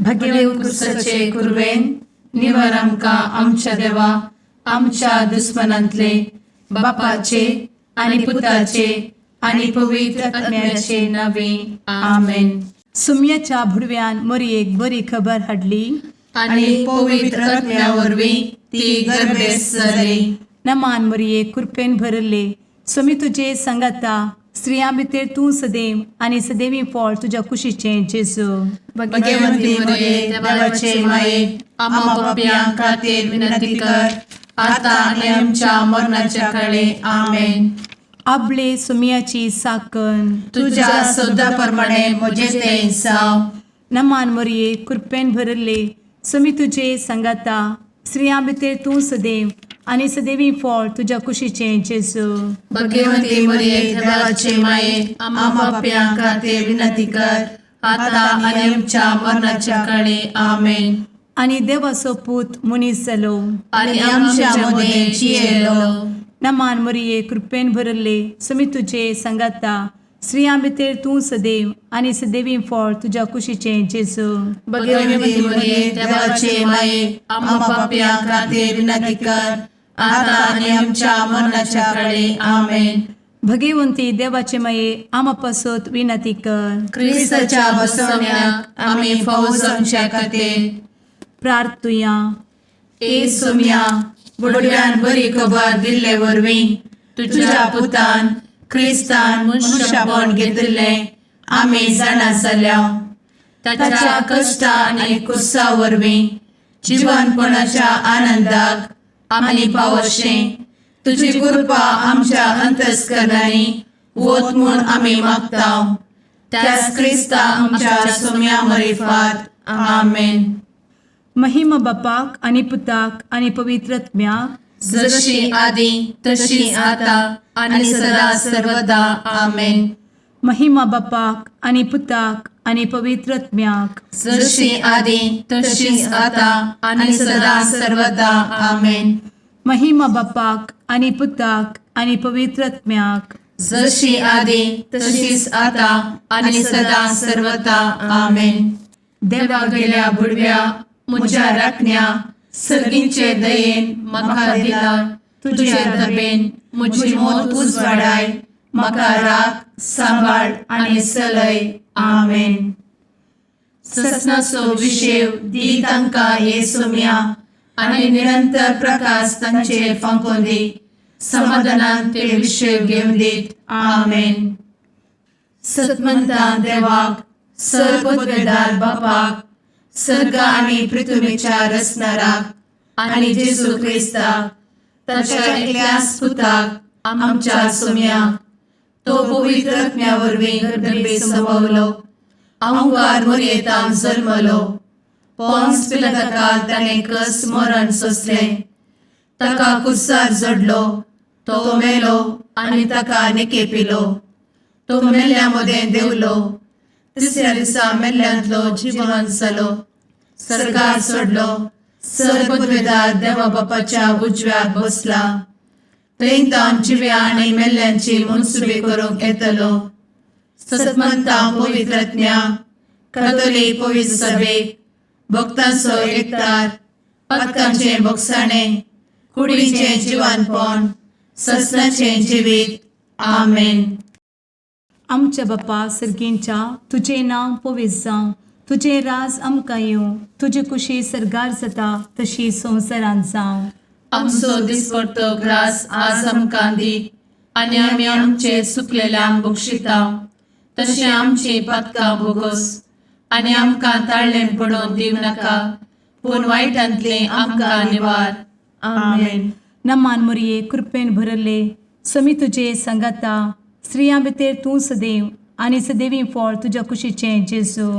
भगेव क्रुसाचे कुरवेन निवार आमकां आमच्या देवा आमच्या दुस्मनांतले बापाचे आनी पुताचे आनी पवित्र आत्म्याचे नावे. आमेन. सुम्याच्या भुडव्यान मोरयेक बरी खबर हाडली आनी पवित्र आत्म्या वरवीं ती गर्भेस्त जाली. नमान मोरये, कृपेन भरले, स्वामी तुजे सांगाता, स्त्रियां भितर तूं सदैव आनी सदैवी फळ तुज्या कुशीचें जेजू. भगवंती मरिये, देवाचे माये, आम्हा पापयां खातीर विनंती कर, आता आनी आमच्या मरणाच्या काळे. आमेन. आबले सुम्याची साकन. तुझ्या शब्दा प्रमाणे म्हजें तें जावं. नमान मोरये, कृपेन भरले, स्वामी तुजे सांगाता, स्त्रियां भितर तूं सदैव आनी सदैवी फळ तुज्या कुशीचें जेजू. भगवंती मरिये, देवाचे माये, आम्हा पापयां खातीर विनंती कर, आता आनी आमच्या मरणाच्या काळे. आमेन. आनी देवाचो पूत मनीस जालो आनी आमच्या मदें जियेलो. नमान मोरये, कृपेन भरले, स्वामी तुजे सांगाता, स्त्रियां भितर तूं सदैव आनी सदैवी फळ तुज्या कुशीचें जेजू. भगवंती मरिये, देवाचे माये, आम्हा पापयां खातीर विनंती कर, आता आनी आमच्या मरणाच्या काळे. आमेन. भगवंती देवाचे माये, आमा पासत विनंती कर. क्रिस्ताच्या बसवण्याक आमी फावो जावच्या खातीर प्रार्थुया. ए सोम्या, बुडव्यान बरी खबर दिल्ले वरवीं तुझ्या पुतान क्रिस्तान मनुष्यपण घेतिल्लें आमी जाणा जाल्या. ताच्या कश्टा आनी कुर्सा वरवीं जिवनपणाच्या आनंदाक आमी पावशें तुजी कृपा आमच्या अंतस्करणांनी वत म्हूण आमी मागता, त्याच क्रिस्ता आमच्या सोम्या मरिफात. आमेन. महिमा बापाक आनी पुताक आनी पवित्र आत्म्याक. जशी आदी तशी आता आणि सदा सर्वदा. आमेन. महिमा बापाक आनी पुताक आनी पवित्र आत्म्याक. जशी आदी तशीच आता आणि सदा सर्वदा. आमेन. महिमा बापाक आनी पुताक आनी पवित्र आत्म्याक. जशी आदी तशीच आता आणि सदा सर्वदा. आमेन. देवा गेल्या बुडव्या म्हज्या राखण्या, सर्गींचे दयेन म्हाका दिला तुझे दबेन म्हजी मोत उजवाडाय, म्हाका राख, सांबाळ आनी चलय. आमेन. ससनाचो विशेव दी तांकां ये सोम्या आनी निरंतर प्रकाश तांचेर फांकोवन दी, समाधानान ते विशेव घेवन दीत. आमेन. सतमंता देवाक, सर पदवेदार बापाक, सर्ग आनी पृथ्वीच्या रचणाराक आनी जेजू क्रिस्ताक ताच्या एकल्याच पुताक आमच्या सोम्याक, तो पवित्र आत्म्या वरवीं गर्भे संभवलो, अहंकार मोरयेतान जल्मलो, पोन्स पिलाताकाल ताणें कस मरण सोंसलें, ताका कुर्सार जडलो, तो मेलो आनी ताका निकेपिलो, तो मेल्ल्या मदें देंवलो, तिसऱ्या दिसा मेल्ल्यांतलो जिवन जालो, सर्गार सोडलो, सर पदवेदार देवा बापाच्या उजव्याक बसला, थंय तावन जिव्या आनी मेल्ल्यांची मनसुबी करूंक येतलो. सतमंता पवित्रज्ञा कथोलीक पवित्र सभेक, भक्तांचो एकतार, पातकांचें भोगसाणें, कुडीचें जिवानपण, ससनाचें जिवीत. आमेन. आमच्या बापा सर्गींच्या, तुजें नांव पवित्र जावं, तुजें राज आमकां येवं, तुजी कुशी सर्गार जाता तशी संवसारांत जावं. आमचो दिसपडतो ग्रास आज आमकां दी आनी आमी आमचे चुकलेल्यांक बक्षिता तशें आमची पातकां भोगोस आनी आमकां ताळ्ळें पडोवन दिवं नाका, पूण वायटांतलें आमकां निवार. आमेन. नमान मोरये, कृपेन भरले, समी तुजे सांगाता, स्त्रियां भितर तूं सदैव आनी सदैवी फळ तुज्या कुशीचें जेजू.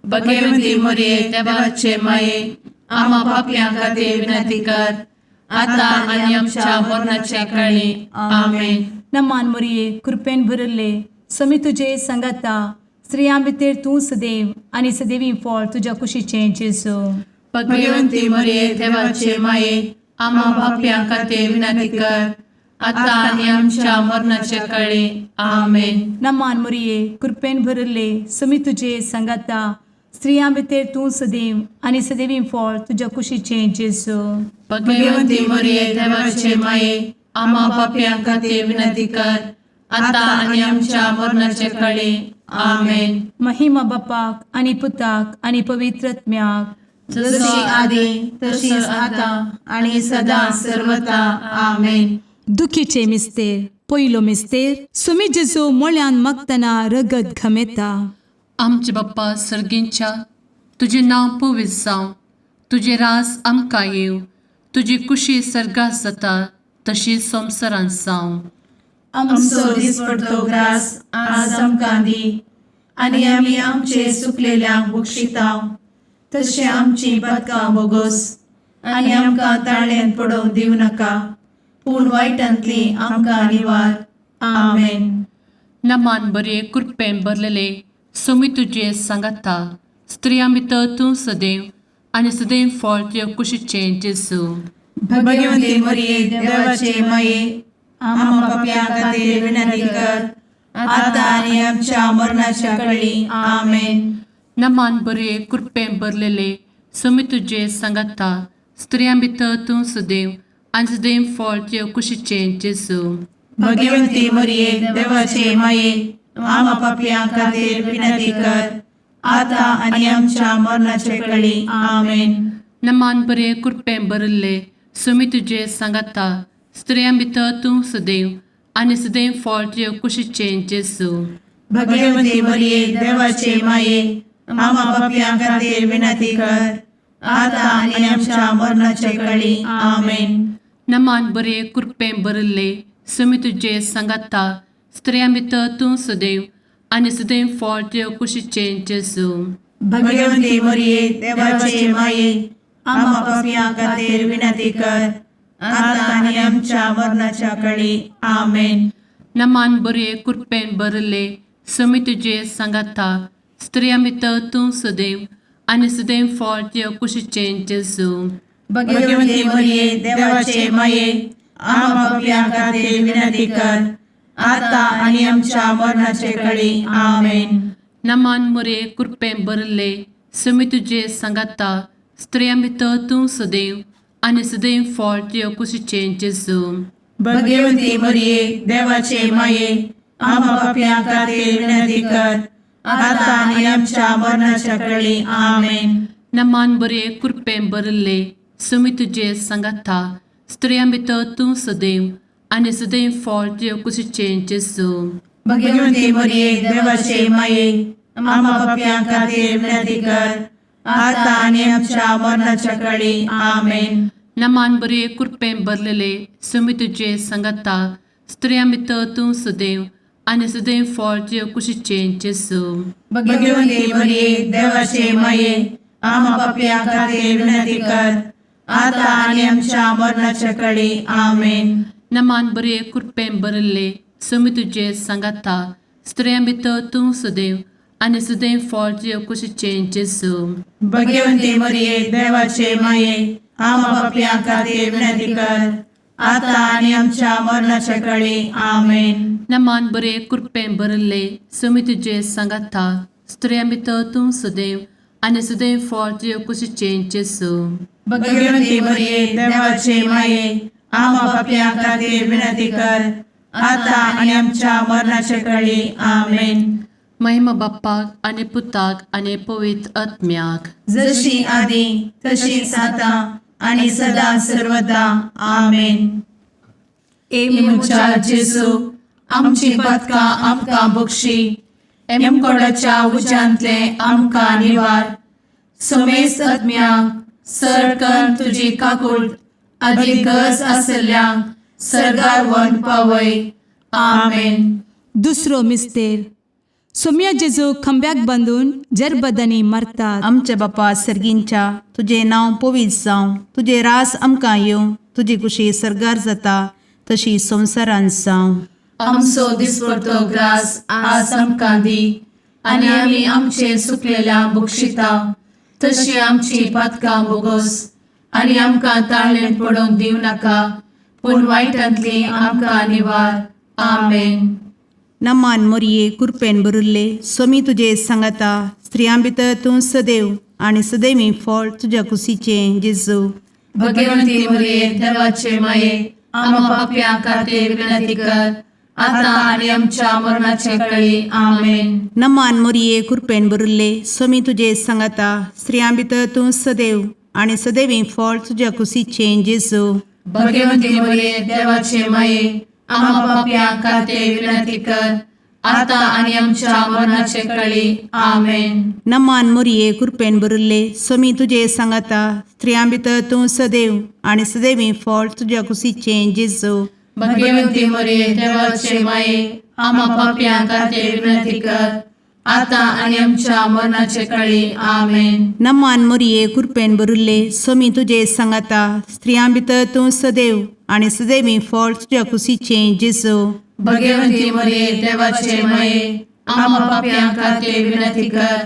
भगवंती मोरये, देवाचे माये, आम्हा पापयां खातीर विनंती कर, आता आनी आमच्या मरणाच्या काळी. आमेन. नमान मोरये, कृपेन भरले, समी तुजे सांगाता, स्त्रियां भितर तूं सदैव आनी सदैवी फळ तुज्या कुशीचें जेजू. भगवंती मोरये, देवाचे माये, आम्हा पापयां खातीर विनंती कर, आता आनी आमच्या मरणाच्या काळी. आमेन. नमान मोरये, कृपेन भरले, समी तुजे सांगाता, स्त्रियां भितर तूं सदैव आनी सदैवी फळ तुज्या कुशीचें जेजू. भगवंती मरिये, देवाचे माये, आम्हा पापयां खातीर विनंती कर, आतां आनी आमच्या मरणाचे कळी. आमेन. महिमा बापाक आनी पुताक आनी पवित्र आत्म्याक. जशी आदी तशीच आतां आनी सदां सर्वता. आमेन. दुखीचे मिस्तेर. पयलो मिस्तेर, सुमी जेजू मोळ्यान मागतना रगत घमेता. आमचे बाप्पा सर्गींच्या, तुजें नांव पवित्र जावं, तुजें रास आमकां येवं, तुजी कुशी सर्गात जाता तशी संवसारांत जावं. आमचो दिसपडतो ग्रास आज आमकां दी आनी आमी आमचे सुकलेल्यांक बक्षिता तशें आमची पातकां बोगोस आनी आमकां ताळ्यांत पडोवंक दिवं नाका, पूण वायटांतली आमकां निवार. आमेन. नमान बरे, कृपेन भरलेले, सोमी तुजे सांगाता, स्त्रियां भितर तूं सदैव आनी सदैव फळ तुज्या कुशीचें जेजू. भगवंती मरिये, देवाचे माये, आम्हा पापयां खातीर विनंती कर, आतां आनी आमच्या मरणाच्या कळी. आमेन. नमान बरे, कृपेन भरलेले, सोमी तुजे सांगाता, स्त्रियां भितर तूं सदैव आनी सदैव फळ तुज्या कुशीचें जेजू. भगवंती मरिये, देवाचे माये, आम्हा पापयां खातीर विनंती कर, आतां आनी आमच्या मरणाच्या कळी. आमेन. नमान बरे, कृपेन भरिल्ले, सोमी तुजे सांगाता, स्त्रियां भितर तूं सदैव आनी सदैव फळ तुज्या कुशीचें जेजू. भगवंती मरिये, देवाचे माये, आम्हा पापयां खातीर विनंती कर, आतां आनी आमच्या मरणाच्या कळी. आमेन. नमान बरे, कृपेन भरिल्ले, सोमी तुजे सांगाता, स्त्रियां भितर तूं सदैव आनी सदैव फळ तुज्या कुशीचें जेजू. भगवंती मरिये, देवाचे माये, आम्हा पापयां खातीर विनंती कर, आतां आनी आमच्या मरणाच्या कळी. आमेन. नमान बरे, कृपेन भरिल्ले, सोमी तुजे सांगाता, स्त्रियां भितर तूं सदैव आनी सदैव फळ तुज्या कुशीचें जेजू. भगवंती मरिये, देवाचे माये, आम्हा पापयां खातीर विनंती कर, आतां आनी आमच्या मरणाचे कळी. आमेन. नमान मरे, कृपेन भरिल्ले, सोमी तुजे सांगाता, स्त्रियां भितर तूं सदैव आनी सदैव फळ तुज्या कुशीचें जेजू. भगवंती मरिये, देवाचे माये, आम्हा पापयां खातीर विनंती कर, आतां आनी आमच्या मरणाच्या कळी. आमेन. नमान बरे, कृपेन भरिल्ले, सोमी तुजे सांगाता, स्त्रियां भितर तूं सदैव आनी सदैव फळ तुज्या कुशीचें जेजू. भगवंती मरिये, देवाचे माये, आम्हा पापयां खातीर विनंती कर, आतां आनी आमच्या मरणाच्या कळी. आमेन. नमान बरे, कृपेन भरलेले, सोमी तुजे सांगाता, स्त्रियां भितर तूं सदैव आनी सदैव फळ तुज्या कुशीचें जेजू. भगवंती मरिये, देवाचे माये, आम्हा पापयां खातीर विनंती कर, आतां आनी आमच्या मरणाच्या कळी. आमेन. नमान बरे, कृपेन भरिल्ले, सोमी तुजे सांगाता, स्त्रियां भितर तूं सदैव आनी सदैव फळ तुज्या कुशीचें जेजू. भगवंती मरिये, देवाचे माये, आम्हा पापयां खातीर विनंती कर, आतां आनी आमच्या मरणाच्या कळी. आमेन. नमान बरे, कृपेन भरिल्ले, सोमी तुजे सांगाता, स्त्रियां भितर तूं सदैव आनी सदैव फळ तुज्या कुशीचें जेजू. भगवंती मरिये, देवाचे माये, आम्हा पापयां खातीर विनंती कर, आतां आनी आमच्या मरणाच्या कळी. आमेन. महिमा बाप्पाक आनी पुताक आनी पवित्र आत्म्याक. जशी आदी तशीच आतां आनी सदां सर्वदा. आमेन. ए म्हज्या जेजू, आमची पातकां आमकां बक्षी, एमकोडाच्या उज्यांतले आमकां निवार, समेस्त आत्म्यांक सरकन तुजी काकूळ आदी गरज आसल्ल्यांक सर्गार व्हरून पावय. आमेन. दुसरो मिस्तेर, सोम्या जेजू खांब्याक बांदून जरबदांनी मारतात. आमच्या बापा सर्गींच्या, तुजें नांव पवित्र जावं, तुजें रास आमकां येवं, तुजी कुशी सर्गार जाता तशी संवसारांत जावं. आमचो दिसपडतो ग्रास आज आमकां दी आनी आमी आमचे सुकलेल्या बक्षिता तशी आमची पातकां बोगोस आनी आमकां ताळ्ळें पडोवंक दिवं नाका, पूण वायटांतली आमकां निवार. आमेन. नमान मोरये कुरपेन बरुल्ले सोमी तुजे सांगाता स्त्रियां भितर तूं सदैव आनी सदैवी फळ तुज्या कुशीचें जेजू. भगवंती मरिये देवाचे माये आम्हा पापयां खातीर विनंती कर आता आणि आमच्या मरणाच्या वेळी. आमेन. नमान मोरये कुरपेन बरुल्ले सोमी तुजे सांगाता स्त्रियां भितर तूं सदैव आनी सदैवी फळ तुज्या कुशीचें जेजू. भगवंती मरिये देवाचे माये आम्हा पापयां खातीर विनंती कर आता आणि आमच्या मरणाच्या वेळी. आमेन. नमान मोरये कुरपेन बरुल्ले सोमी तुजे सांगाता स्त्रियां भितर तूं सदैव आनी सदैवी फळ तुज्या कुशीचें जेजू. भगवंती मरिये देवाचे माये आम्हा पापयां खातीर विनंती कर आता आणि आमच्या मरणाच्या वेळी. आमेन. नमान मोरये कुरपेन बरुल्ले सोमी तुजे सांगाता स्त्रियां भितर तूं सदैव आनी सदैवी फळ तुज्या कुशीचें जेजू. भगवंती मरिये देवाचे माये आम्हा पापयां खातीर विनंती कर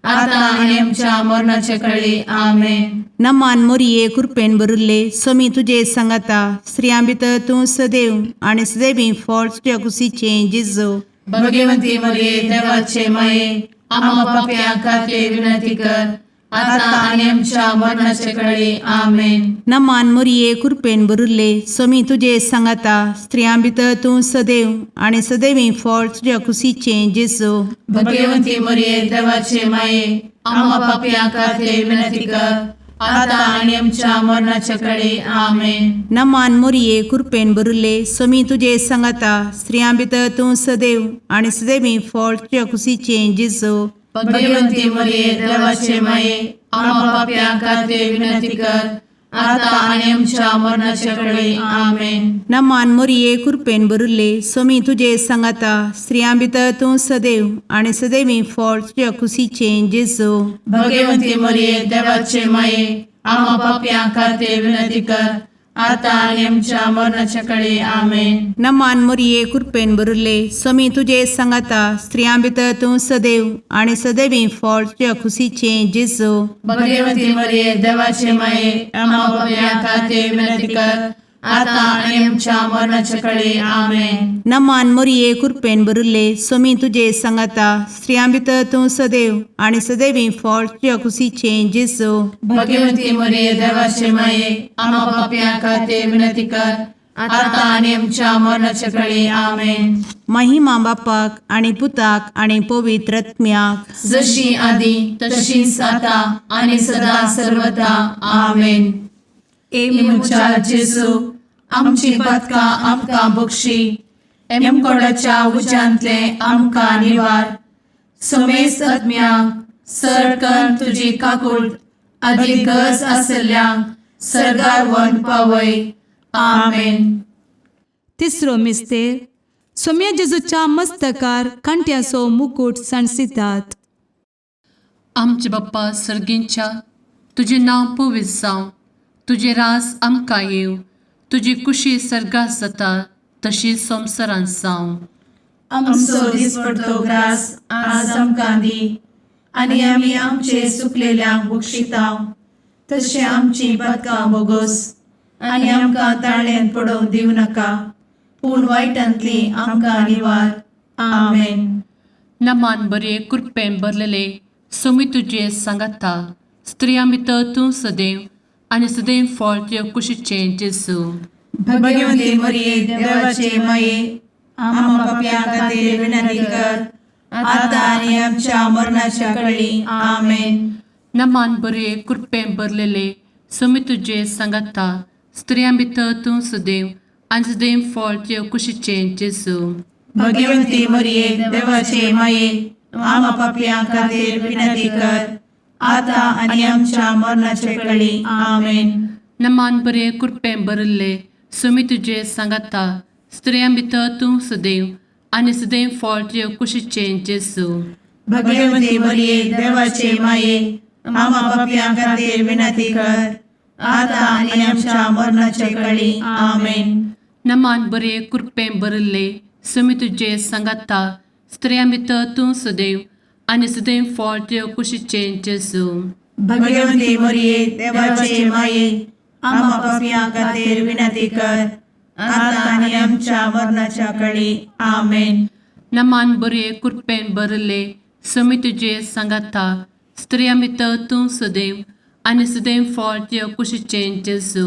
आता आणि आमच्या मरणाच्या वेळी. आमेन. नमान मोरये कुरपेन बरुल्ले सोमी तुजे सांगाता स्त्रियां भितर तूं सदैव आनी सदैवी फळ तुज्या कुशीचें जेजू. भगवंती मरिये देवाचे माये आम्हा पापयां खातीर विनंती कर आता आणि आमच्या मरणाच्या वेळी. आमेन. नमान मोरये कुरपेन बरुल्ले सोमी तुजे सांगाता स्त्रियां भितर तूं सदैव आनी सदैवी फळ तुज्या कुशीचें जेजू. भगवंती मरिये देवाचे माये आम्हा पापयां खातीर विनंती कर आता आणि आमच्या मरणाच्या वेळी. आमेन. नमान मोरये कुरपेन बरुल्ले सोमी तुजे सांगाता स्त्रियां भितर तूं सदैव आनी सदैवी फळ तुज्या कुशीचें जेजू. भगवंती मरिये देवाचे माये आम्हा पापयां खातीर विनंती कर आता आणि आमच्या मरणाच्या वेळी. आमेन. नमान मोरये कुरपेन बरुल्ले सोमी तुजे सांगाता स्त्रियां भितर तूं सदैव आनी सदैवी फळ तुज्या कुशीचें जेजू. भगवंती मरिये देवाचे माये आम्हा पापयां खातीर विनंती कर आता आणि आमच्या मरणाच्या वेळी. आमेन. नमान मोरये कुरपेन बरुल्ले सोमी तुजे सांगाता स्त्रियां भितर तूं सदैव आनी सदैवी फळ तुज्या कुशीचें जेजू. भगवंती मरिये देवाचे माये आम्हा पापयां खातीर विनंती कर आता आणि आमच्या मरणाच्या वेळी. आमेन. नमान मोरये कुरपेन बरुल्ले सोमी तुजे सांगाता स्त्रियां भितर तूं सदैव आनी सदैवी फळ तुज्या कुशीचें जेजू. भगवंती मरिये देवाचे माये आम्हा पापयां खातीर विनंती कर आता आणि आमच्या मरणाच्या वेळी. आमेन. महिमा बापाक आनी पुताक आनी पवित्र आत्म्याक. जशी आदी तशीच आता आणि सदा सर्वदा. आमेन. ए म्हज्या जेजू आमची पातकां आमकां बक्षी एमकोडाच्या उज्यांतले आमकां निवार समेस्त आत्म्यांक सरकन तुजी काकूट आदी गरज आसल्ल्यांक सर्गार व्हरून पावय. आमेन. तिसरो मिस्तेर सोम्या जेजूच्या मस्तकार कांट्याचो मुकूट सांडसितात. आमचे बाप्पा सर्गींच्या तुजें नांव पवित्र जावं, तुजें राज आमकां येवं, तुजी कुशी सर्गात जाता तशी संवसारांत जावं. आमचो दिसपडतो ग्रास आज आमकां दी आनी आमी आमचे सुकलेल्यांक बक्षितांव तशें आमची पातकां बोगोस आनी आमकां ताळ्यान पडोवंक दिवं नाका पूण वायटांतली आमकां निवार. आमेन. नमान बरे कृपेन भरलेले सोमी तुजे सांगाता स्त्रियां भितर तूं सदैव आनी सदैव फळ तुज्या कुशीचें जेजू. भगवंती मरिये देवाचे माये आम्हा पापयां खातीर विनंती कर आता आनी आमच्या मरणाच्या कळी. आमेन. नमान बरे कृपेन भरलेले सोमी तुजे सांगाता स्त्रियां भितर तूं सदैव आनी सदैव फळ तुज्या कुशीचें जेजू. भगवंती मरिये देवाचे माये आम्हा पापयां खातीर विनंती कर आता आनी आमच्या मरणाच्या कळी. आमेन. नमान बरे कृपेन भरिल्ले सोमी तुजे सांगाता स्त्रियां भितर तूं सदैव आनी सदैव फळ तुज्या कुशीचें जेजू. भगवंती मरिये देवाचे माये आम्हा पापयां खातीर विनंती कर आता आनी आमच्या मरणाच्या कळी. आमेन. नमान बरे कृपेन भरिल्ले सोमी तुजे सांगाता स्त्रियां भितर तूं सदैव आनी सदैव फळ तुज्या कुशीचें जेजू. भगवंती मरिये देवाचे माये आम्हा पापयां खातीर विनंती कर आता आनी आमच्या मरणाच्या कळी. आमेन. नमान बरये कृपेन भरले समी तुजे सांगाता स्त्रिया भितर तूं सदैव आनी सदैव फळ तुज्या कुशीचें जेजू.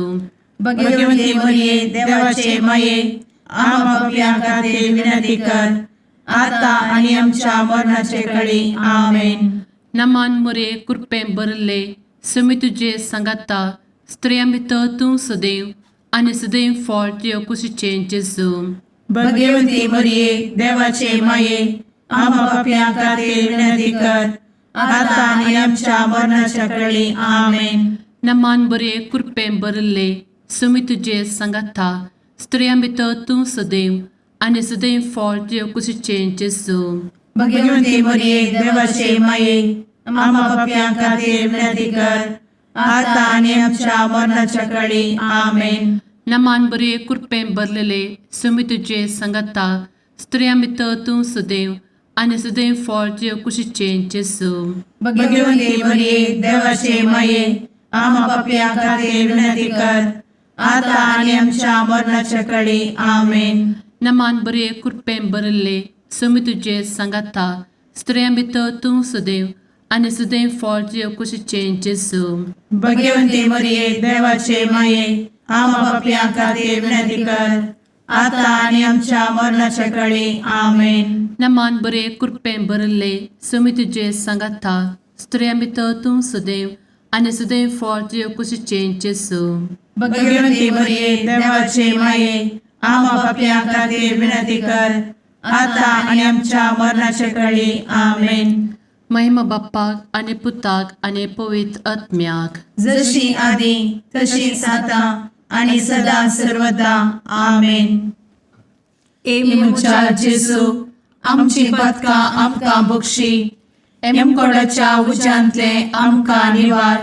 भगवती मरिये, देवाचे माये, आम्हा पापयां खातीर विनंती कर, आता आनी आमच्या मरणाचे कळी. आमेन. नमान मोरये कृपेन भरले समी तुजे सांगाता स्त्रिया भितर तूं सदैव आनी सदैव फळ तुज्या कुशीचें जेजू. भगवती मरिये, देवाचे माये, आम्हा पापयां खातीर विनंती कर, आता आनी आमच्या मरणाच्या कळी. आमेन. नमान बरे कृपेन भरले समी तुजे सांगाता स्त्रिया भितर तूं सदैव आनी सदैव फळ तुज्या कुशीचें जेजू. भगवती मरिये, देवाचे माये, आम्हा पापयां खातीर विनंती कर, आता आनी आमच्या मरणाच्या कळी. आमेन. नमान बरे कृपेन भरलेले समी तुजे सांगाता स्त्रिया भितर तूं सदैव आनी सदैव फळ तुज्या कुशीचें जेजू. भगवती मरिये, देवाचे माये, आम्हा पापयां खातीर विनंती कर, आता आनी आमच्या मरणाच्या कळी. आमेन. नमान बरे कृपेन भरले समी तुजे सांगाता स्त्रिया भितर तूं सदैव आनी सदैव फळ तुज्या कुशीचें जेजू. भगवती मरिये, देवाचे माये, आम्हा पापयां खातीर विनंती कर, आता आनी आमच्या मरणाच्या कळी. आमेन. नमान बरे कृपेन भरले समी तुजे सांगाता स्त्रिया भितर तूं सदैव आनी सदैव फळ तुज्या कुशीचें जेजू. भगवती मरिये, देवाचे माये, आम्हा पापयां खातीर विनंती कर, आता आनी आमच्या मरणाच्या कळी. आमेन. महिमा बाप्पाक आनी पुताक आनी पवित्र आत्म्याक. जशी आदी तशीच आता आणि सदा सर्वदा. आमेन. ए म्हज्या जेजू, आमची पातकां आमकां बक्षी, एमकोडाच्या उज्यांतले आमकां निवार,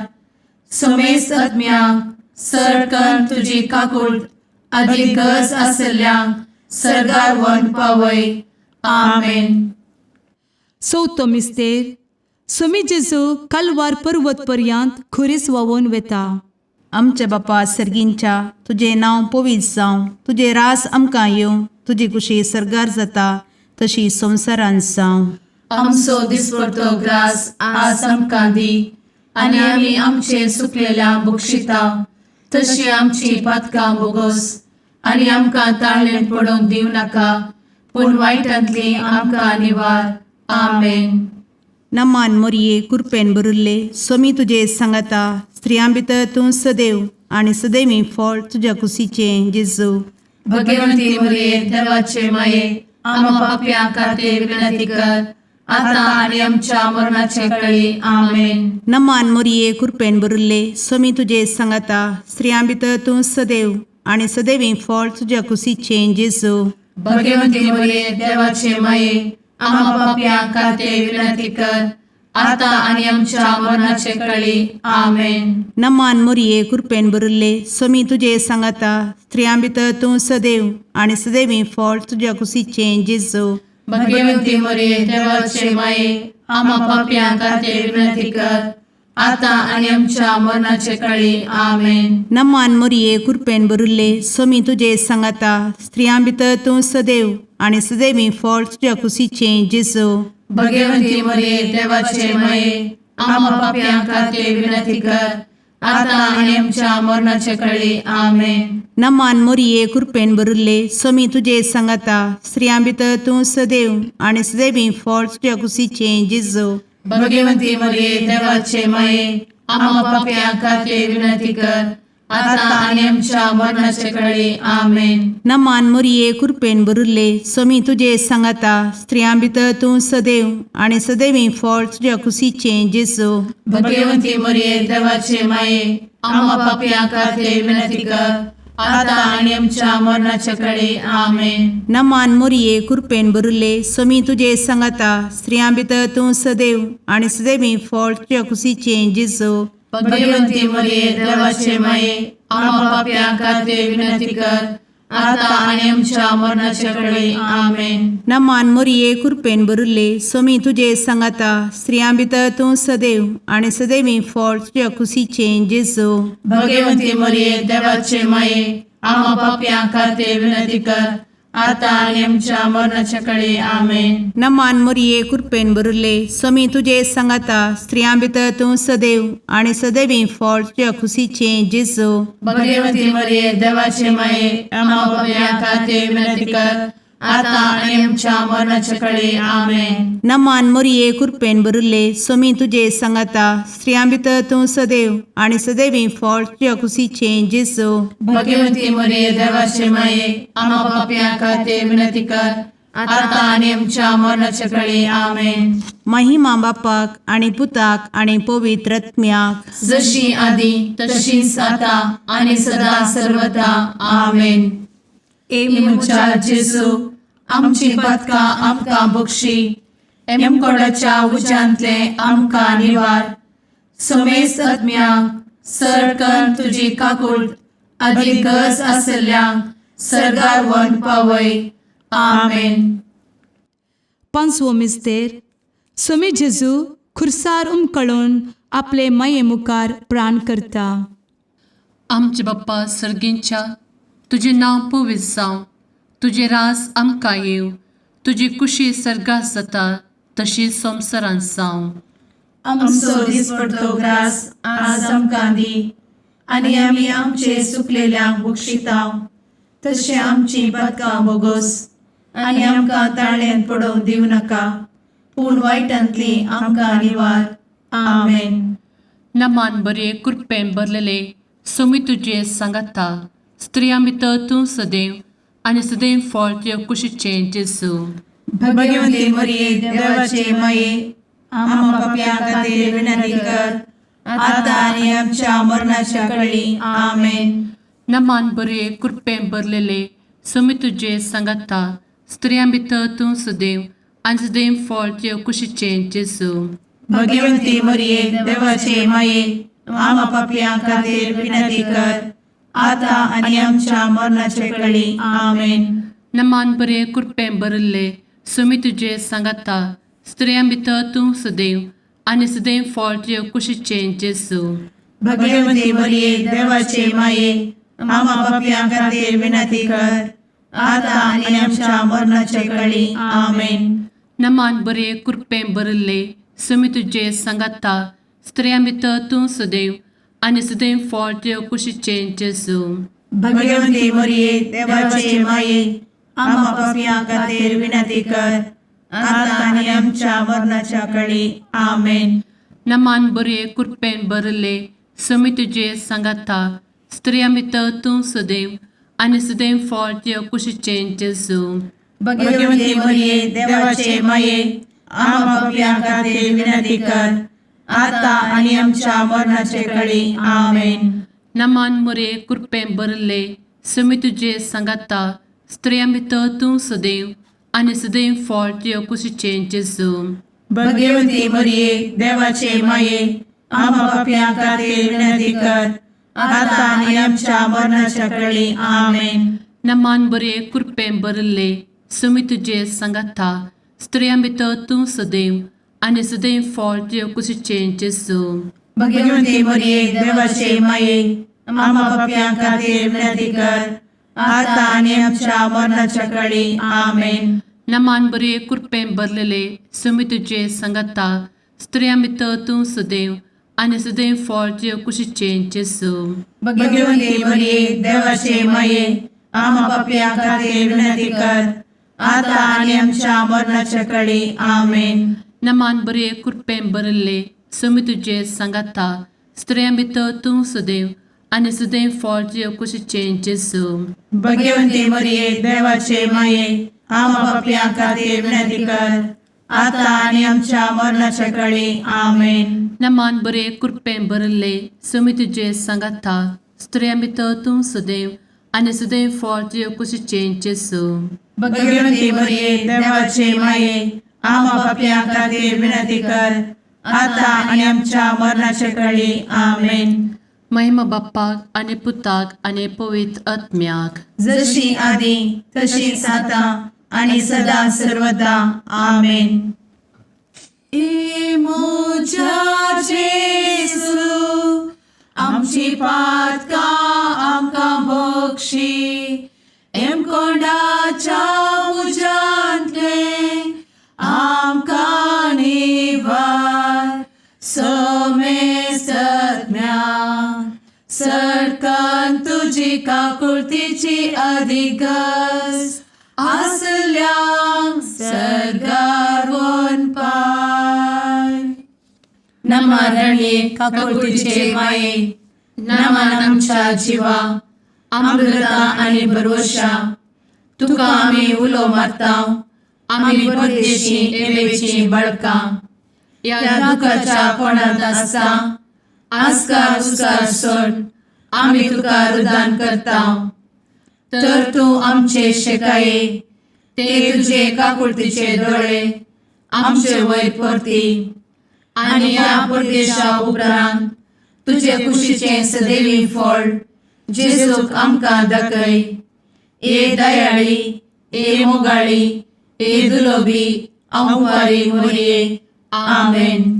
समेस्त आत्म्यांक सरकन तुजी काकूळ आदी गरज आसल्ल्यांक सर्गार व्हरून पावय. आमेन. चवथो मिस्तेर. सोमी जेजू कालवार पर्वत पर्यंत खुरीस व्हांवून वता. आमच्या बापा सर्गींच्या, तुजें नांव पवित्र जावं, तुजें रास आमकां येवं, तुजी कुशी सर्गार जाता तशी संवसारांत जावं. आमचो दिसपडतो ग्रास आज आमकां दी आनी आमी आमचे सुकलेल्या बक्षिता तशी आमची पातकां बोगोस आनी आमकां ताळणेन पडोवंक दिवं नाका पूण वायटांतली आमकां निवार. आमेन. नमान मोरये कुरपेन भरिल्ले सोमी तुजे सांगाता, स्त्रियां भितर तूं सदैव आनी सदैवी फळ तुज्या कुशीचें जेजू. भगवंती मरिये, देवाचे माये, आम्हा पापयां खातीर विनंती कर, आता आनी आमच्या मरणाचे कळी. आमेन. नमान मोरये कुरपेन भरिल्ले सोमी तुजे सांगाता, स्त्रियां भितर तूं सदैव आनी सदैवी फळ तुज्या कुशीचें जेजू. भगवंती मरिये, देवाचे माये, आम्हा पापयां खातीर विनंती कर, आता आनी आमच्या मरणाचे कळी. आमेन. नमान मोरये कुरपेन भरिल्ले सोमी तुजे सांगाता, स्त्रियां भितर तूं सदैव आनी सदैवी फळ तुज्या कुशीचें जेजू. भगवंती मरिये, देवाचे माये, आम्हा पापयां खातीर विनंती कर, आता आनी आमच्या मरणाचे कळी. आमेन. नमान मोरये कुरपेन भरिल्ले सोमी तुजे सांगाता, स्त्रियां भितर तूं सदैव आनी सदैवी फळ तुज्या कुशीचें जेजू. भगवंती मरिये, देवाचे माये, आम्हा पापयां खातीर विनंती कर, आता आनी आमच्या मरणाचे कळी. आमेन. नमान मोरये कुरपेन भरिल्ले सोमी तुजे सांगाता, स्त्रियां भितर तूं सदैव आनी सदैवी फळ तुज्या कुशीचें जेजू. भगवंती मरिये, देवाचे माये, आम्हा पापयां खातीर विनंती कर, आता आनी आमच्या मरणाचे कळी. आमेन. नमान मोरये कुरपेन भरिल्ले सोमी तुजे सांगाता, स्त्रियां भितर तूं सदैव आनी सदैवी फळ तुज्या कुशीचें जेजू. भगवंती मरिये, देवाचे माये, आम्हा पापयां खातीर विनंती कर, आता आनी आमच्या मरणाचे कळी. आमेन. नमान मोरये कुरपेन भरिल्ले सोमी तुजे सांगाता, स्त्रियां भितर तूं सदैव आनी सदैवी फळ तुज्या कुशीचें जेजू. भगवंती मरिये, देवाचे माये, आम्हा पापयां खातीर विनंती कर, आता आनी आमच्या मरणाचे कळी. आमेन. नमान मोरये कुरपेन भरिल्ले सोमी तुजे सांगाता, स्त्रियां भितर तूं सदैव आनी सदैवी फळ तुज्या कुशीचें जेजू. भगवंती मरिये, देवाचे माये, आम्हा पापयां खातीर विनंती कर, आतां आनी आमच्या मरणाच्या कडे आमेन. नमान मोरये कृपेन भरिल्ले स्वामी तुजे सांगाता स्त्रियां भितर तूं सदैव आनी सदैवी फळ तुज्या खुशीचें जेजू. भगवती मरिये देवाचे माये आम्हा पापयां खातीर विनंती कर आतां आनी आमच्या मरणाच्या कडे आमेन. नमान मोरये कृपेन भरिल्ले स्वामी तुजे सांगाता स्त्रियां भितर तूं सदैव आनी सदैवी फळ तुज्या खुशीचें जेजू. भगवती मरिये देवाचे माये आम्हा पापयां खातीर विनंती कर आतां आनी आमच्या मरणाच्या कडे आमेन. महिमा बापाक आनी पुताक आनी पवित्र आत्म्याक. जशी आदी तशीच आता आणि सदा सर्वदा आमेन. ए म्हज्या जेजू आमची पदकां आमकां बक्षी एमकोडाच्या उज्यांतले आमकां निवार समेस्त आत्म्यांक सरकन तुजी काकूट आदी गरज आसल्ल्यांक सरगार वन पावय आमेन. पांचवो मिस्तेर स्वामी जेजू खुर्सार उमकळून आपले माये मुखार प्राण करता. आमचे बाप्पा सर्गींच्या तुजें नांव पवित्र जावं तुजें रास आमकां येवं तुजी कुशी सर्गात जाता तशी संवसारांत जावं. आमचो दिसपडतो ग्रास आज आमकां दी आनी आमी आमचे सुकलेल्यांक बक्षितांव तशें आमची पदकां बोगोस आनी आमकां ताळ्यांत पडोवंक दिवं नाका पूण वायटांतली आमकां निवार. आमेन. नमान बरे कृपेन भरलेले सोमी तुजे सांगाता स्त्रियां भितर तूं सदैव आनी सदैव फळ तुज्या कुशीचें जेजू. भगवती मरिये देवाचे माये आम्हा पापयां खातीर विनंती कर आता आनी आमच्या मरणाच्या कळी. आमेन. नमान बरे कृपेन भरलेले सोमी तुजे सांगाता स्त्रियां भितर तूं सदैव आनी सदैव फळ तुज्या कुशीचें जेजू. भगवती मरिये देवाचे माये आम्हा पापयां खातीर विनंती कर आता आनी आमच्या मरणाच्या कळी. आमेन. नमान बरे कृपेन भरिल्ले सुमी तुजे सांगाता स्त्रियां भितर तूं सदैव आनी सदैव फळ तुज्या कुशीचें जेजू. भगवती मरिये देवाचे माये आम्हा पापयां खातीर विनंती कर आता आनी आमच्या मरणाच्या कळी. आमेन. नमान बरे कृपेन भरिल्ले सुमी तुजे सांगाता स्त्रियां भितर तूं सदैव आनी सदैव फळ तुज्या कुशीचें जेजू. भगवती मरिये देवाचे माये आम्हा पापयां खातीर विनंती कर आता आनी आमच्या मरणाच्या कळी. आमेन. नमान बरे कृपेन भरिल्ले सुमी तुजे सांगाता स्त्रियां भितर तूं सदैव आनी सदैव फळ तुज्या कुशीचें जेजू. भगवती मरिये देवाचे माये आम्हा पापयां खातीर विनंती कर आता आनी आमच्या मरणाचे कळी. आमेन. नमान मोरे कृपेन भरिल्ले सुमी तुजे सांगाता स्त्रियां भितर तूं सदैव आनी सदैव फळ तुज्या कुशीचें जेजू. भगवती मरिये देवाचे माये आम्हा पापयां खातीर विनंती कर आता आनी आमच्या मरणाच्या कळी. आमेन. नमान बरे कृपेन भरिल्ले सुमी तुजे सांगाता स्त्रियां भितर तूं सदैव आनी सदैव फळ तुज्या कुशीचें जेजू. भगवती मरिये देवाचे माये आम्हा पापयां खातीर विनंती कर आता आनी आमच्या मरणाच्या कळी. आमेन. नमान बरे कृपेन भरलेले सुमी तुजे सांगाता स्त्रियां भितर तूं सदैव आनी सदैव फळ तुज्या कुशीचें जेजू. भगवती मरिये देवाचे माये आम्हा पापयां खातीर विनंती कर आता आनी आमच्या मरणाच्या कळी. आमेन. नमान बरे कृपेन भरिल्ले सुमी तुजे सांगाता स्त्रियां भितर तूं सदैव आनी सदैव फळ तुज्या कुशीचें जेजू. भगवती मरिये देवाचे माये आम्हा पापयां खातीर विनंती कर आता आनी आमच्या मरणाच्या कळी. आमेन. नमान बरे कृपेन भरिल्ले सुमी तुजे सांगाता स्त्रियां भितर तूं सदैव आनी सदैव फळ तुज्या कुशीचें जेजू. भगवती मरिये देवाचे माये आम्हा पापयां खातीर विनंती कर आता आनी आमच्या मरणाच्या कळी. आमेन. महिमा बाप्पाक आनी पुताक आनी पवित्र आत्म्याक. जशी आदी तशीच आता आणि सदा सर्वदा. आमेन. ए म्हज्या जेजू आमची पातकां आमकां बक्षी एमकोंडाच्या तुजी काकुळतीची अधिक गरज आसल्यांक सर्गार पाय. नमरणये काकुळतीचे माये, नमन आमच्या जिवा, अमृता आनी भरवशा. तुका आमी उलो मारता, आमी परदेशी एवेची बळकां ह्या दुखाच्या कोणांत आसता. आस्कार उस्कार सोड आमी तुका रुदान करता, तर तूं आमचे शेकाये ते तुजे काकुळतीचे दोळे आमचे वयर परती आनी ह्या परदेशा उपरांत तुजे कुशीचें सदैवी फळ जेजूक आमकां दाखय. ए दयाळी, ए मोगाळी, ए दुलोबी अंवारी मोरये, आमेन.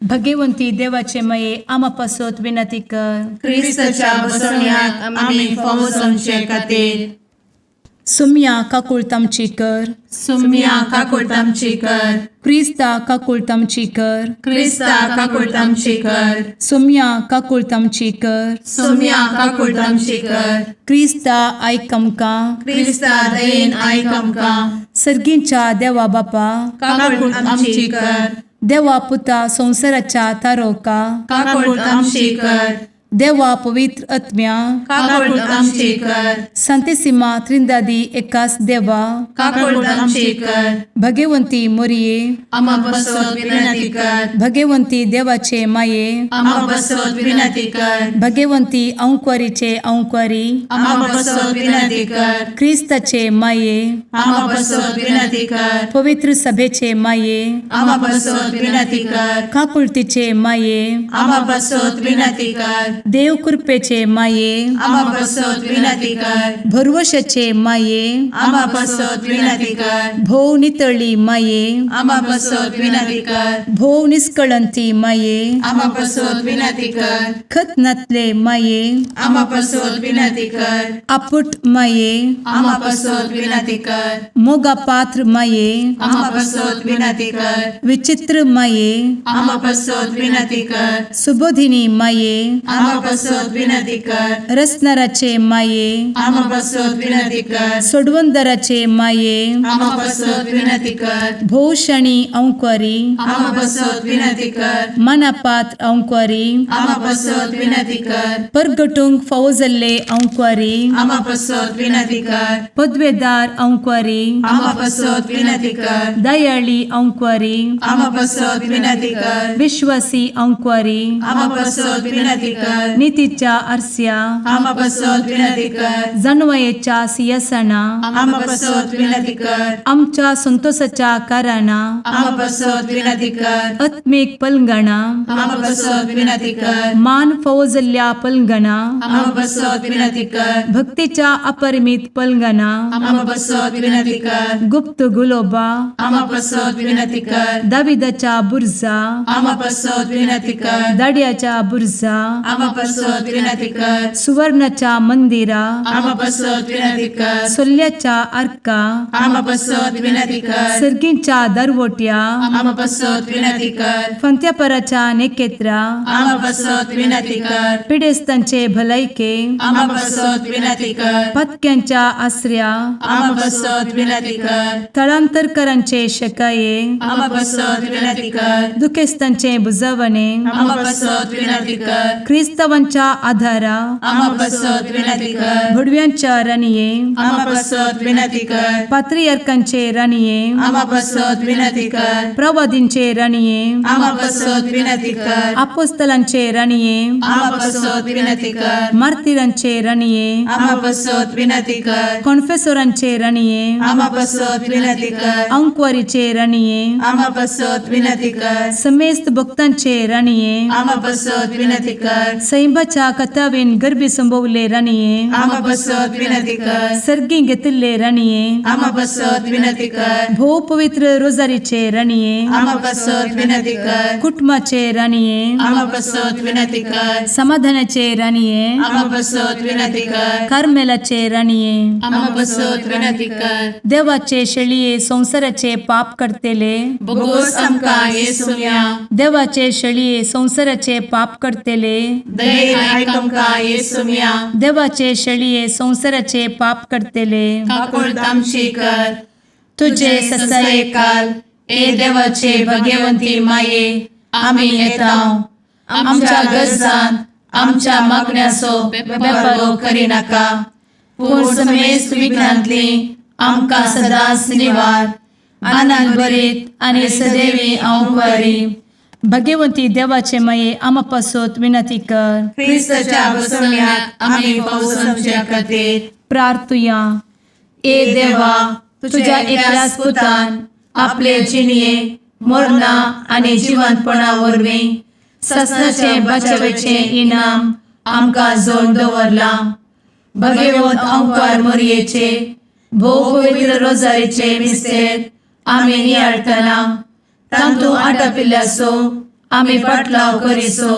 भगवंती देवाचे मये, आमा पासत विनंती कर. क्रिस्ताच्या बसवण्याक आमी फावो जावचे खातीर. सुम्या काकुळत आमची कर. सुम्या काकुळट आमची कर. क्रिस्ता काकुळत आमची कर. क्रिस्ता काकुळट आमची कर. सुम्या काकुळत आमची कर. सुम्या काकुळट आमची कर. क्रिस्ता आयक आमकां. क्रिस्ता दयेन आयक आमकां. सर्गींच्या देवा बापा, काकुळट आमची कर. देवा पुता संवसाराच्या तारोका, काकुळट आमची कर. देवा पवित्र आत्म्या, काकुळट आमची कर. संतेसिमा त्रिंदादी एकास देवा, काकुळट आमची कर. भगवंती मोरये, आमा बसत विनंती कर. भगवंती देवाचे माये, आमा बसत विनंती कर. भगवंती अंक्वारीचे अंक्वारी, आमा बसत विनंती कर. क्रिस्ताचे माये, आमा बसत विनंती कर. पवित्र सभेचे माये, आमा बसत विनंती कर. काकुळतीचे माये, आमा बसत विनंती कर. देव कृपेचे माये, आमा बसत विनंती कर. भरवशाचे माये, आमा बसत विनंती कर. भोव नितळी माये, आमा बसत विनंती कर. भोव निष्कळंती माये, आमा बसत विनंती कर. खत नातले माये, आमा बसत विनंती कर. आपुट माये, आमा बसत विनंती कर. मोगा पात्र माये, आमा बसत विनंती कर. विचित्र माये, आमा बसत विनंती कर. सुबोधिनी माये, आमा बसत विनंती कर. रसनाराचे माये, आमा बसत विनंती कर. सोडवंदराचे माये, आमा बसत विनंती कर. भोवशणी अंक्वारी, आमा बसत विनंती कर. मनापात्र अंक्वारी, आमा बसत विनंती कर. परगटूंक फावो जाल्ले अंक्वारी, आमा बसत विनंती कर. पदवेदार अंक्वारी, आमा बसत विनंती कर. दयाळी अंक्वारी, आमा बसत विनंती कर. विश्वासी अंक्वारी, आमा बसत विनंती कर. नितीच्या आरस्या, आमा बसत विनंती कर. जानवयेच्या सियासना, आमा बसत विनंती कर. आमच्या संतोषाच्या कारणा, आमा बसत विनंती कर. आत्मीक पलंगणा, आमा बसत विनंती कर. मान फावो जाल्ल्या पलंगणा, आमा बसत विनंती कर. भक्तीच्या अपरिमित पलंगणा, आमा बसत विनंती कर. गुप्त गुलोबा, आमा बसत विनंती कर. दाविदाच्या बुर्जा, आमा बसत विनंती कर. दाड्याच्या बुर्जा, आमा बसत विनंती कर. सुवर्णाच्या मंदिरा, आमा बसत विनंती कर. सोल्ल्याच्या आर्का, आमा बसत विनंती कर. सर्गींच्या दरवट्या, आमा बसत विनंती कर. फंत्यापराच्या नेकेत्रा, आमा बसत विनंती कर. पिडेस्तांचे भलायके, आमा बसत विनंती कर. पत्क्यांच्या आसऱ्या, आमा बसत विनंती कर. थळांतरकरांचे शकाये, आमा बसत विनंती कर. दुखेस्तांचे बुजवणे, आमा बसत विनंती कर. क्रिस्तावांच्या आधारा, आमा बसत विनंती कर. भुडव्यांच्या राणये, आमा बसत विनंती कर. पात्रियर्कांचे राणये, आमा बसत विनंती कर. प्रवादींचे राणये, आमा बसत विनंती कर. आपोस्तलांचे राणये, आमा बसत विनंती कर. मार्तिरांचे राणये, आमा बसत विनंती कर. कॉन्फेसोरांचे राणये, आमा बसत विनंती कर. अंक्वारीचे राणये, आमा बसत विनंती कर. समेस्त भक्तांचे राणये, आमा बसत विनंती कर. सैंबाच्या कथावेन गर्भी संभवले राणये, आमा बसत विनंती कर. सर्गी घेतिल्ले राणये, आमा बसत विनंती कर. भोव पवित्र रोजारीचे राणये, आमा बसत विनंती कर. कुटुंबाचे राणये, आमा बसत विनंती कर. समाधानाचे राणये, आमा बसत विनंती कर. कार्मेलाचे राणये, आमा बसत विनंती कर. देवाचे शेळये संवसाराचे पाप करतेले, बोगोस आमकां येसुम्या, देवाचे शेळये संवसाराचे पाप करतेले, दयेन आयक आमकां येसुम्या. देवाचे शेळये संवसाराचे पाप करतले, काकुळट आमची कर. तुझे ससायेकाल ए देवाचे भगवंती माये, आमी येता आमच्या गरजान आमच्या मागण्याचो बेपरो करिनाका, पूण समेस्त विघ्नांतली आमकां सदांच निवार. आनंद भरीत आनी सदैवी हांव बरी. भगवंती देवाचे माये, आमा पासत विनंती कर. क्रिस्ताच्या बसवण्यात आमी पावसाच्या खातीर प्रार्थुया. ए देवा, तुझ्या एकल्याच पुतान आपले जिणये मरणा आनी जिवंतपणा वरवीं ससनाचे बचावेचे इनाम आमकां जोड दवरलां. भगवंत अंकार मोरयेचे भोव पवित्र रोजारीचे मिस्तेर आमी नियाळटना तांतू आटापिल्ल्याचो आमी पाटलाव करिसो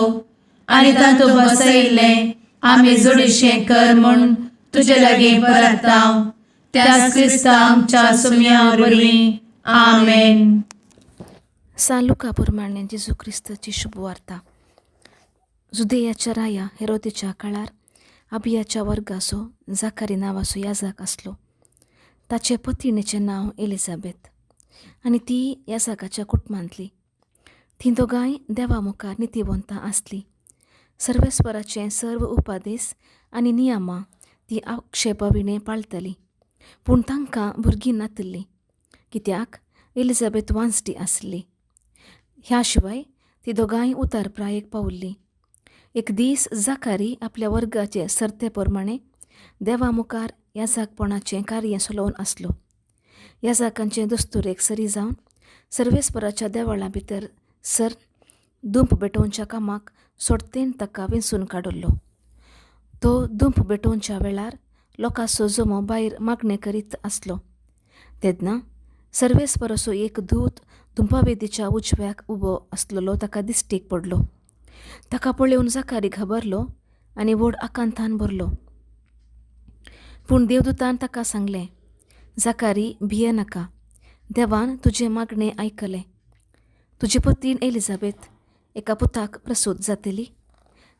आनी तांतू बसयिल्लें आमी जोडीशें कर म्हूण तुजे लागीं परताव, त्याच क्रिस्ता आमच्या सुम्या वरवीं. आमेन. सान लुका प्रमाणे जेजू क्रिस्ताची शुभवार्ता. जुदेयाच्या राया हेरोदेच्या काळार अबियाच्या वर्गाचो जाकारी नांवाचो याजक आसलो. ताचे पतिणेचें नांव एलिझाबेथ आनी ती याजकाच्या कुटुंबांतली. तीं दोगांय देवा मुखार नितीवंतां आसलीं. सर्वेस्वराचे सर्व उपादेस आनी नियमां ती आक्षेपाविणें पाळटालीं. पूण तांकां भुरगीं नातिल्लीं, कित्याक एलिझाबेथ वांजटी आसली. ह्या शिवाय ती दोगांय उतार प्रायेक पावल्लीं. एक दीस जाकारी आपल्या वर्गाचे सर्ते प्रमाणे देवा मुखार याजकपणाचें कार्य चलोवन आसलो. याजकांचे दस्तुरेक सरी जावन सर्वेस्पराच्या देवळां भितर सर दुंप भेटोवच्या कामाक सोडतेन ताका वेंचून काडिल्लो. तो दुंप भेटोवच्या वेळार लोकांचो जमो भायर मागणें करीत आसलो. तेन्ना सर्वेस्पराचो एक दूत धुंपावेदीच्या उजव्याक उबो आसलेलो ताका दिश्टीक पडलो. ताका पळोवन जाकारी घाबरलो आनी व्हड आकांतान भरलो. पूण देवदूतान ताका सांगलें, जाकारी भिये नाका, देवान तुजें मागणें आयकलें. तुजी पतीण एलिझाबेथ एका पुताक प्रसूत जातली,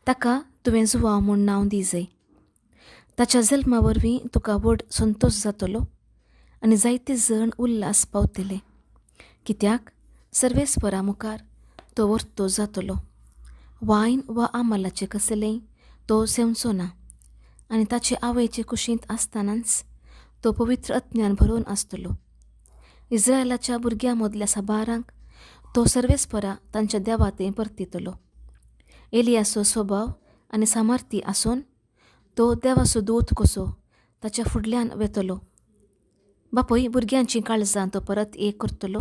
ताका तुवें जुवांव म्हूण नांव दी जाय. ताच्या जल्मा वरवीं तुका व्हड संतोश जातलो आनी जायते जण उल्हास पावतले, कित्याक सर्वेस्परा मुखार तो वर्तो जातलो. वायन वा आमलाचें कसलेंय तो सेवचो ना आनी ताचे आवयचे कुशींत आसतनाच तो पवित्र अज्ञान भरून आसतलो. इस्रायलाच्या भुरग्यां मदल्या साबारांक तो सर्वेस्परा तांच्या देवातें परतितलो. एलियाचो स्वभाव आनी सामर्थ्य आसून तो देवाचो दूत कसो ताच्या फुडल्यान वेतलो. बापूय भुरग्यांचीं काळजां तो परत एक करतलो,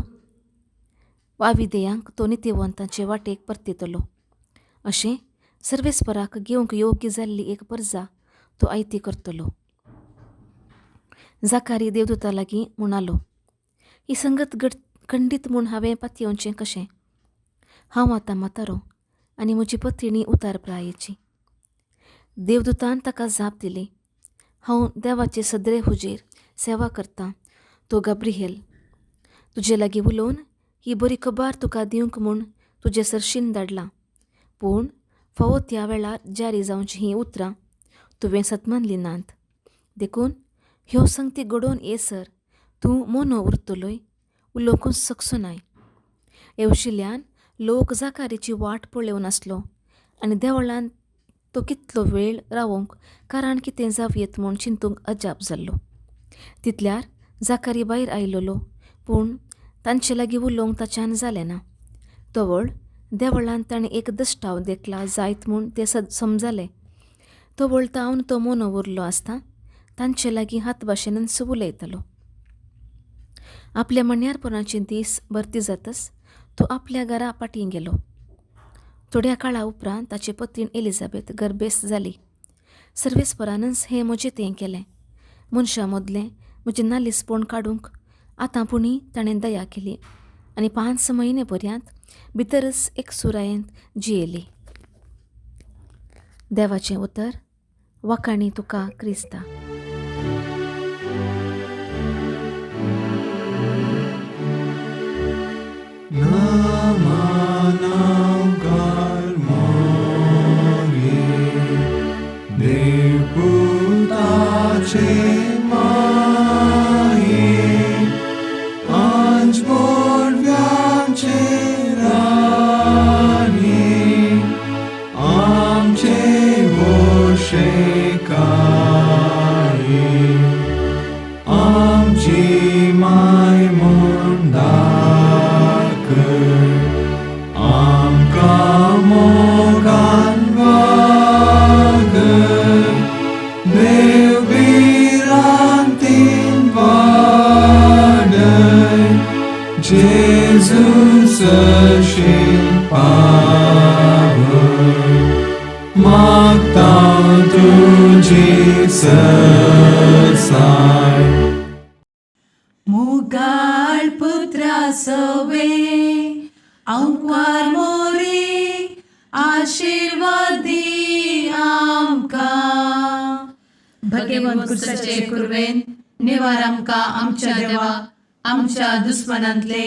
वाविदेयांक तो नितीवंतांचे वाटेक परतितलो. अशें सर्वेस्पराक घेवंक योग्य जाल्ली एक परजा तो आयती करतलो. जाकारी देवदूता लागीं म्हणालो, ही संगत खंडीत म्हूण हांवें पातयेवचें कशें? हांव आतां म्हातारो आनी म्हजी पतिणी उतार प्रायेची. देवदूतान ताका जाप दिली, हांव देवाचे सदरे हुजीर सेवा करतां तो गाब्रिहेल. तुजे लागीं उलोवन ही बरी खबर तुका दिवंक म्हूण तुजे सरशीन धाडलां. पूण फावो त्या वेळार जारी जावचीं हीं उतरां तुवें सतमानलीं नात. देखून ह्यो संगती घडोवन येसर तूं मोनो उरतलोय, उलोवंकूच शकचो नाय. येवशिल्यान लोक जाकारीची वाट पळोवन आसलो आनी देवळांत तो कितलो वेळ रावोंक कारण कितें जावयेत म्हूण चिंतूंक अजाप जाल्लो. तितल्यार जाकारी भायर आयलेलो, पूण तांचे लागीं उलोवंक ताच्यान जालें ना. तवळ देवळांत ताणें एक दश्टाव देखला जायत म्हूण ते समजाले. तवळ तावन तो मोनो उरलो आसता तांचे लागीं हात भाशेनच उलयतालो. आपल्या मण्यारपणाचे दीस भरती जातच तो आपल्या घरा फाटीं गेलो. थोड्या काळा उपरांत ताची पतीण एलिझाबेथ गर्भेस्त जाली. सर्वेस्परानच हें म्हजें तें केलें. मनशां मदलें म्हजें नालीसपण काडूंक आतां पुणी ताणें दया केली आनी 5 म्हयने पर्यंत भितरच एक सुरायेंत जियेली. देवाचें उतर वाखाणी तुका क्रिस्ता. Namanam Karmari. तुजे माये आंज बोडव्यांचे राणी आमचे वोशेकाये आमची माय म्हूण दाखय आमकां मोगान वागय देव भिरांतीन वाडय जेजू सरशीं पावय मागता तुजी सरसाय. मुगाळ पुत्रा सवे आंकवार मोरी आशिर्वाद दी आमकां. भगेवन कुर्साचे कुर्वेन निवार आमकां आमच्या देवा आमच्या दुस्मनांतले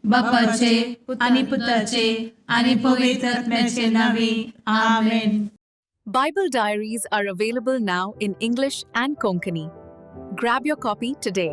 बापाचे आनी पुताचे आनी पवित्र आत्म्याचे नावे आमेन. Bible Diaries are available now in English and Konkani. Grab your copy today.